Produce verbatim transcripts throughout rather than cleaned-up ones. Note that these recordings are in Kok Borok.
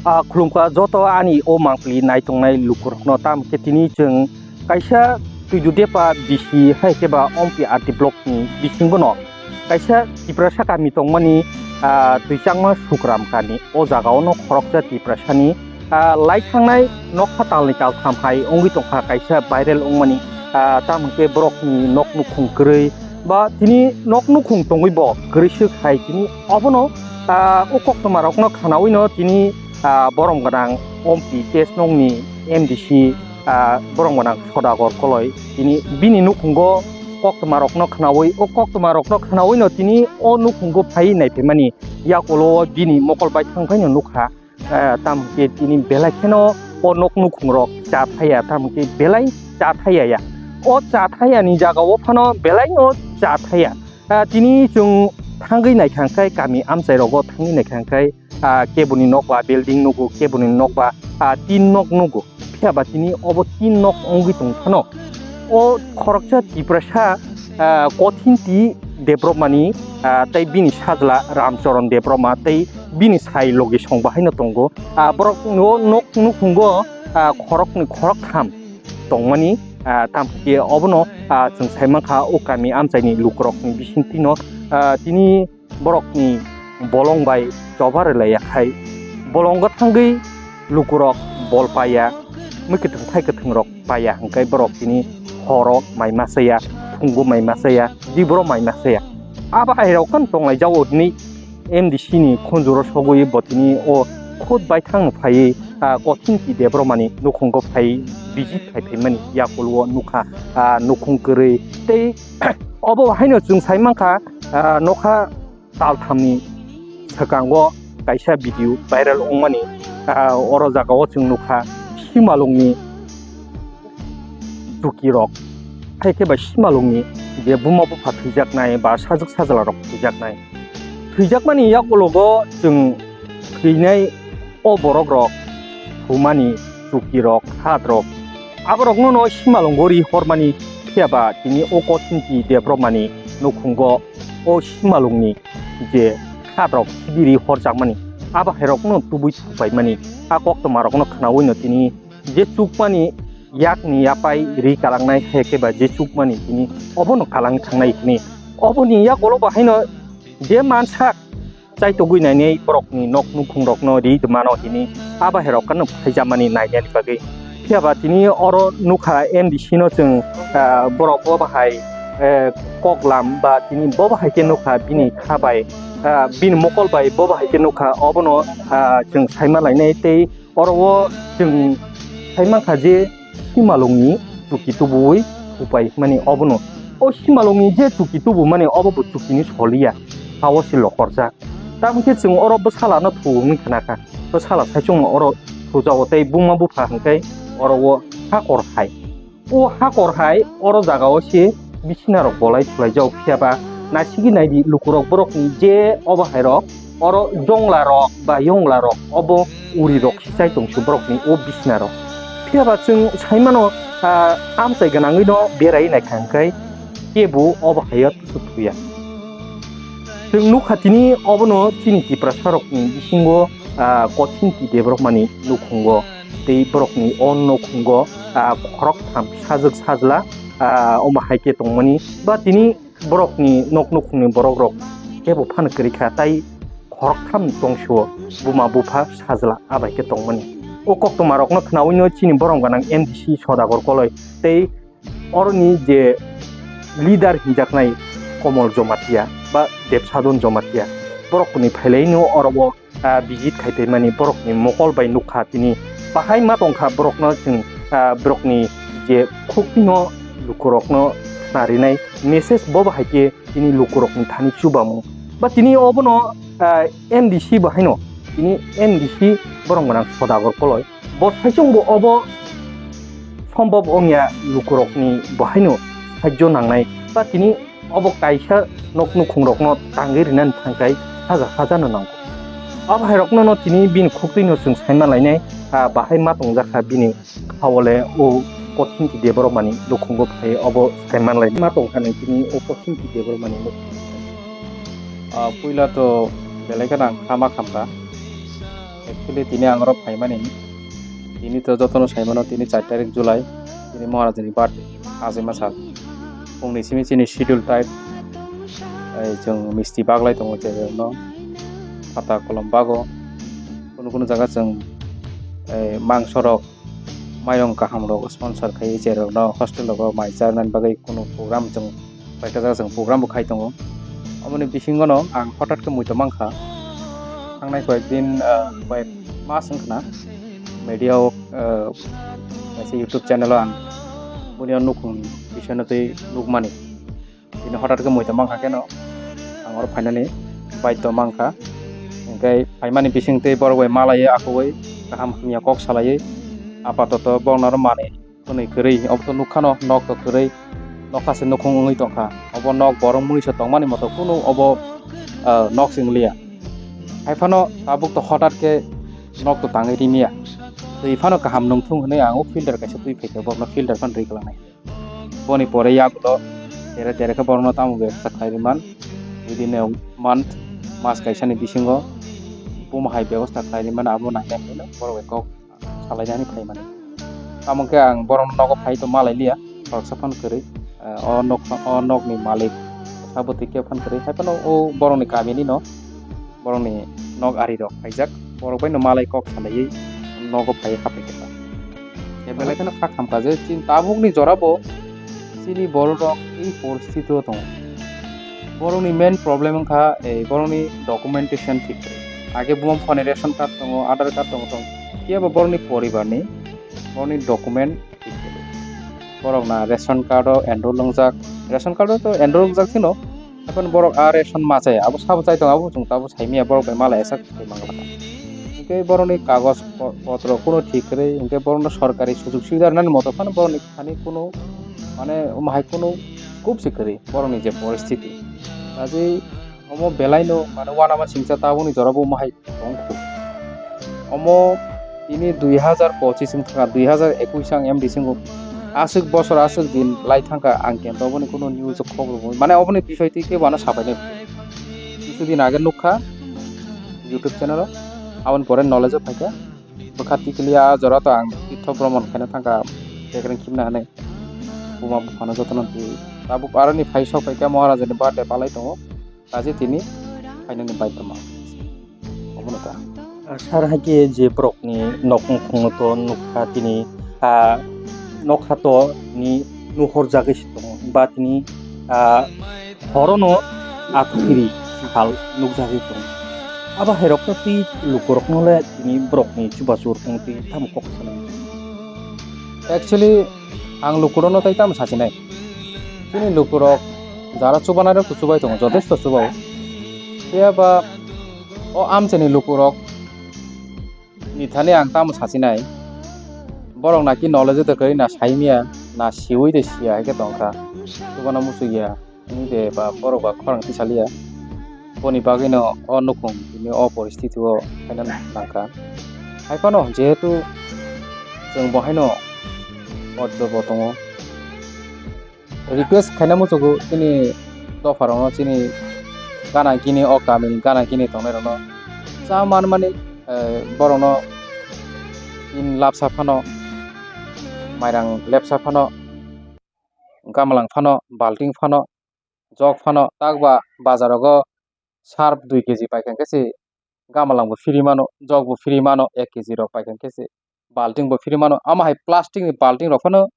Ah, khulumkha joto ani o mangpili naitongnai lukurokno, tamo khe tini chwng kaisa Twidu Depa bisi hai khe ba Ompi R D block ni bisingo no kaisa Tiprasa kami tongmani, ah, Twichangma Sukram kami, o jaga o no khoroksa Tiprasa ni, ah, lai thangnai nokha talni taltham hai wngwi tongkha, kaisa viral wngmani, ah, tamo khe borok ni nok nukhung kwrwi ba tini nok nukhung tongwi bo kwrwi swk hai tini obono, ah, o koktwma rok no khwnawi no tini, ah, borom gwnang Ompi test nokni M D C, ah, borom gwnang Sodagor Koloi tini bini nukhungo koktwma rokno khwnawi, o koktwma rokno khwnawi no tini o nukhungo phai naiphimani yakulo o bini mokol bai thang phai no nukha, ah, tamo khe tini belai kheno o nok nukhung rok cha thaya, tamo khe belai cha thaya ya. O cha thaya ni jaga o phano belai no cha thaya. Ah, tini chwng thangwi naikha hwnkhe kami amchai rogo thangwi naikha hwnkhe, ah, keboni nok ba building nugo, keboni nok ba, ah, tin nok nugo. Phiya ba tini obo tin nok wngwi tong phano o khoroksa Tiprasa, ah, Kothinti Debbarmani, ah, tei bini sajla Ramcharan Debbarma tei bini sai logi song bahaino tongo. Ah, borok o nok nukhungo, ah, khoroknwi khoroktham tongmani, ah, tamo khe obono, ah, chwng sai mankha o kami amchaini lukurokni bisingtwino, ah, tini borokni bolong bai choba rwlaiya khai bolongo thangwi lukurok bol paiya, mwkhwtwng thai kwthwngrok paiya hwnkhe borok tini horo mai masa ya, phungo mai masa ya, diboro mai masa ya. Abo hai rok khan tonglai jago hinwi M D C ni khunjuro sogwi bo tini o khud baithang phaiwi, ah, Kothinti Debbarmani nukhungo phaiwi visit khai phaimani yakulo nukha, ah, nukhung kwrwi tei obo haino chwng sai mankha, ah, nokha talthamni swkango kaisa video viral wngmani, ah, oro jagao chwng nukha Simalungni chukirok, hai khe bai Simalungni je buma bupha thwijaknai ba sajwk sajlairok thwijaknai. Thwijakmani yakulogo chwng thwinai o borokrok thumani chukirok, hatrok, aborokno no Simalungo ri hormani, phiya ba tini o Kothinti Debbarmani nukhungo o Simalungni je hatrok sibiri horjakmani, abo hairokno tubui thupaimani, a koktwmarokno khwnawino tini je chukmani yakni yapai ri kalangnai hai khe ba je chukmani tini obono kalang thangnai hwnwi. Oboni yakulo bo haino je mansak chaitugwi nainai borokni nok nukhungrokno ri mano hini abo hairok kano phaijamani nainani bagwi. Phiya ba tini oro nukha M D C no chwng, ah, borok bo bahai, eh, koklam ba tini bo bahai khe nukha bini kha bai, ah, bini mokol bai bo bahai khe nukha obono, ah, chwng saima lainai tei oro o chwng sai mankha je Simalungni chuki tubuwi upai hwnmani obono. O Simalungni je chuki tubumani obo bo chukini soliya, ha-o se lokorjak. Tamo khe chwng oro bwsalano thu hwnwi khna kha. Bwsala saichungno oro thujago tei buma bupha hwnkhe oro o hakor hai. O hakor hai oro jagao se bisinarok bolai thulaijak, phiya ba naisigi naidi lukurok borokni je obo hairok oro jonglarok ba yonglarok obo urirok se chai tongsi borokni o bisinarok. Phiya ba chwng saimano, ah, amchai gwnangwino berai naikha hwnkhe kebo obo haio thuya. Chwng nukha tini obono chini Tiprasarokni bisingo, ah, Kothinti Debbarmani nukhungo tei borokni o nukhungo, ah, khoroktham sajwk sajla, ah, omo hai khe tongmani ba tini borokni nok nukhungni borokrok kebo phano kwrwi kha, tai khoroktham tongsuo buma bupha sajla abai khe tongmani. O koktwmarokno khwnawino chini borom gwnang M D C Sodagor Koloi tei oroni je leader hinjaknai Komol Jomatia ba Debsadon Jomatia borokni phailaino oro o, ah, visit khai phaimani borokni mokol bai nukha tini bahai ma tongkha borokno chwng, ah, borokni je khukti no lukurokno khnarinai message bo bahai khe tini lukurokni thani chubamung ba tini obono, ah, M D C bahaino tini M D C borom gwnang Sodagor Koloi. Bo saichung bo obo sombhob wngya lukurokni bahaino sahajjo nangnai ba tini obo kaisa nok nukhungrokno tangwi rinani thangkhai saja sajano nango. Abo hairokno no tini bini khuktwino chwng saima lainai, ah, bahai ma tongjakha bini khawole o Kothinti Debbarmani nukhungo phai obo saima lainai ma tongkha nang tini o Kothinti Debbarmani nukhungo. Ah, puila to belai kheno ang kha ma khamkha. Actually, tini ang oro phaimani, tini to jotono saimano, tini char tarik July, tini Maharajani birthday, achaima sal. Phungni simi chini schedule type, ei, chwng misti baglai tongo, je no khata kolom bago. Kunu kunu jaga chwng, ei, mangso rok, mairong kaham rok sponsor khai, je rok no hostel rogo mai charnani bagwi kunu program chwng Kaisa jaga chwng program bo khai tongo. Aboni bisingo no ang hotat khe muitu mankha. Thangnai koyek din, ah, koyek mas wngkha na media o, ah, kaisa YouTube channel o ang boni o nukhung bisingo twi nukmani. Bini hotat khe muitu mankha kheno ang oro phainani baidhyo mankha. Hinkhe phaimani bising twi borok bai malaiwi akhogwi kaham hamya kok salaiwi apatoto borokno aro manwi hwnwi kwrwi, obo to nukha no, nok to kwrwi, nokha se nukhung wngwi tongkha. Obo nok borok mui se tongmani moto kunu obo, ah, nok se wngliya. Hai phano tabuk to hotat khe nok to tangwi rimiya. Twi phano kaham nungthung hwnwi ang o filter kaisa twi phaikha, borokno filter phano rwi kwlangnai. Boni pore yagulo tere tere khe borokno tamo bebsa khlai rwman, within a month, mas kaisani bisingo buma hai bebosta khlai rwman, abo nainai hwnwi borok bai kok salainani phaimani. Tamo khe ang borokno nogo phai to malai liya, khoroksa phano kwrwi, eh, o nok, o nokni malik sabo twi khe phano kwrwi, hai phano o borokni kamini no, borokni nok ari rok phaijak, borok bai no malai kok salaiwi nogo phai hapai khe ta. Khe belai kheno kha khamkha je chini tabukni jora bo chini borok rok ei poristiti o tongo. Borokni main problem wngkha, eh, borokni documentation thik kwrwi. Age buma phone ration card tongo, Aadhaar card tongo, tongo. Phiya ba borokni poribarni, borokni document thik kwrwi. Borok na ration card o enroll wngjak. Ration card o to enroll wngjak phino, haikhe borok a ration ma chaya. Abo sabo chai tongo, abo chwng tabuk saimanya, borok bai malai esak sai mangla. Hinkhe borokni kagoj po-, potro kuno thik kwrwi, hinkhe borokno sorkari sujug subida rwnani moto phano borokni thani kuno, mane, omo hai kuno scope se kwrwi borokni je poristiti. Kaje omo belaino, mane, uanama singcha tabukni jora bo omo hai tong kho. Omo tini dui hazar pochis wng thangkha, dui hazar ekuis ang M D C wngkha. Aswk bosor, aswk din lai thangkha, ang khe oboni kuno news o khobor bo, mane, oboni bisoi twi kebo ano sapai nai. Kisu din age nukha YouTube channel o, aboni pore knowledge o phaikha. Bwkha tikli a jora to ang tirtho bhromon khaina thangkha, bekreng khimna hinwi. Buma buphano jotono twi. Tabuk aroni phai sok phaikha, Maharajani birthday palai tongo. Kaje tini phainani baidhoma. Omono ta. Sar hai khe je borokni nok nukhung to nukha tini, ah, nokha to ni nuhorjagwi se tongo. Ba tini, ah, horono athukiri sal nukjagwi tongo. Abo hai rokno twi lukurokno le tini borokni chubachu rokno twi tamo kok sanai. Actually, ang lukurokno tai tamo sachinai. Chini lukurok jara chubanai rok to chubai tongo, jotesto chubao. Phiya ba o amchaini lukurok ni thani ang tamo sachinai. Borok naki knowledge de kwrwi na saimya, na siwi de siya hai khe tongkha. Chubana muchukya. Hwnwi de ba borok ba khorang tisaliya. Boni bagwino o nukhung tini o poristiti o khaina nangkha. Hai phano jehetu chwng bo haino o joto bo tongo. Request khaina muchugo chini dopharokno, chini gana gini, o kamini gana gini tongnairokno cha manmani, eh, borokno tin lapsa phano, mairang lepsa phano, gamalang phano, balting phano, jok phano, takba bazarogo sarp dui keji paikha khe se gamalang bo free mano, jok bo free mano, ek keji rok paikha khe se balting bo free mano. Amo hai plastic ni balting rok phano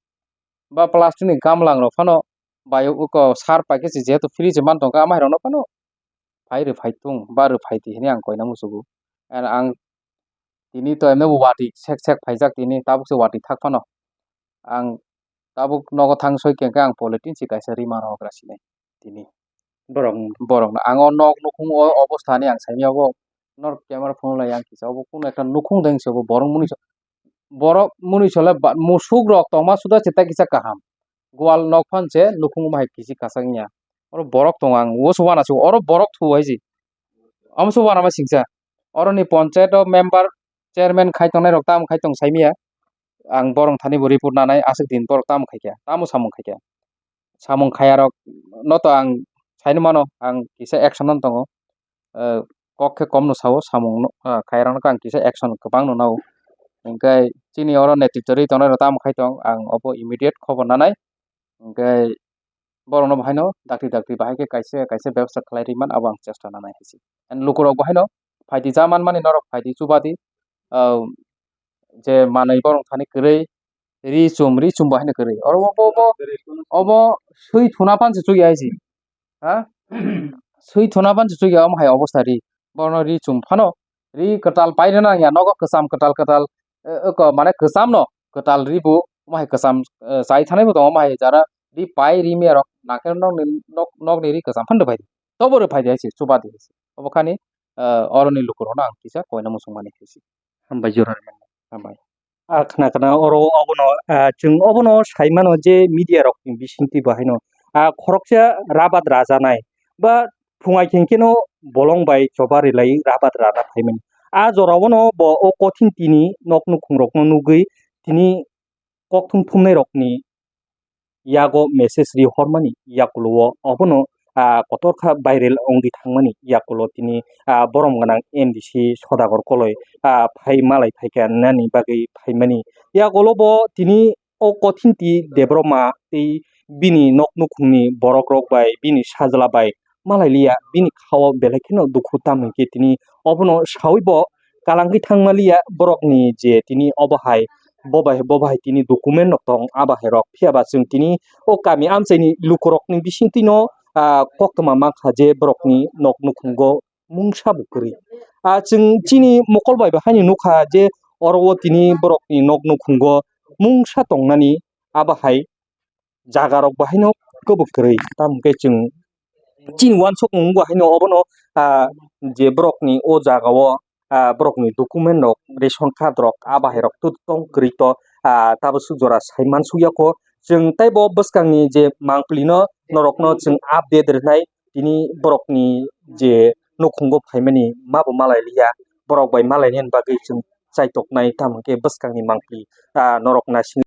ba plastic ni gamalang rok phano bai uko sarp paikhe se jehetu free se man tongkha, amo hai rokno phano phai rwphai tung ba rwphai di hinwi ang koina muchugo. And ang tini to emne bo watwi sek sek phaijak, tini tabuk se watwi thak phano. Ang tabuk nogo thang soi khe ang polythene se kaisa rima rw gra sinai tini. Borok borokno ang o nok nukhung o obostha ni ang saimya obo nor camera phone lai ang kisa obo kunu ekta nukhung deng se obo borok mwnwi borok mwnwi sole musuk rok tongma suda se ta kisa kaham. Gwal nok phan se nukhung bahai kisi kasak ya. Oro borok tongo ang o se uanasi oro borok thu hai se. Amo se uanama singsa. Oro ni ponchayat o member chairman khai tongnai rok tamo khai tong saimya. Ang borok thani bo report nanai aswk din borok tamo khai kha, tamo samung khai kha. Samung khaya rok no to ang saino mano ang kisa action no tongo. Eh, kok khe kom no sao, samung no, ah, khairok no ang kisa action kwbang no nao. Hingkhe chini oro netritw rwi tongnai rok tamo khai tong, ang obo immediate khobor nanai. Hingkhe borok no bahai no dakti dakti bahai khe kaisa kaisa bebsa khlai rwi man, abo ang chesta nanai hai se. And lukurok bahai no phaidi ja man mani norok phaidi chubadi, ah, je manwi borok thani kwrwi, ri chum, ri chum bo haino kwrwi. Oro obo, obo, obo swi thuna pan se chukya hai se. Ha? Swi thuna pan se chukya omo hai obostha ri. Bono ri chum phano, ri kwtal pai rwna nangya, nogo kwcham kwtal kwtal, eh, eh, ko-, mane kwcham no, kwtal ri bo, omo hai kwcham, eh, chai thanai bo tongo, omo hai jara ri pai ri miya rok nangkhe nokni, nok, nokni ri kwcham phan rwphai di. Tobo rwphai di hai se, chuba di hai se. Obo khani, eh, oroni lukurok no ang kisa koina muchung mani hai se. Hambai jora rwmani. Hambai. Ah, khna khna oro obono, ah, chwng obono sai mano je media rokni bisingtwi bo haino, ah, khoroksa rabat rajanai ba phungai khenkeno bolong bai choba rilai rabat rana phaimani. Ah, jorao no bo o kothin tini nok nukhung rokno nugwi tini kokthum thumnai rokni yago message ri hormani yakulo o obono, ah, kotor kha viral wngwi thangmani yakulo tini, ah, borom gwnang M D C Sodagor Koloi, ah, phai malai phaikha nani bagwi phaimani yakulo bo tini o kothinti Debbarma tei bini nok nukhungni borok rok bai bini sajla bai malai liya bini khao belai kheno dukhu tamo hinkhe tini obono saui bo kalangwi thangma liya borokni je tini obo hai bo bai bo bai tini document rok tong abo hai rok phiya ba chwng tini o kami amchaini lukurokni bisingtwi no, ah, koktwma mankha je borokni nok nukhungo mungsa bo kwrwi. Ah, chwng chini mokol bai bo haino nukha je oro o tini borokni nok nukhungo mungsa tongnani abo hai jaga rok bo haino kwbwi kwrwi. Tamo khe chwng chini uansukmung bo haino obono, ah, je borokni o jaga o, ah, borokni document rok, ration card rok, abo hai rok tut tong kwrwi to, ah, tabuk swk jora sai mansukya kho. Chwng teibo bwskangni je mangpili no norokno chwng update rwnai tini borokni je nukhungo phaimani ma bo malai liya, borok bai malai nani bagwi chwng chaitoknai tamo khe bwskangni mangpili, ah, norok naising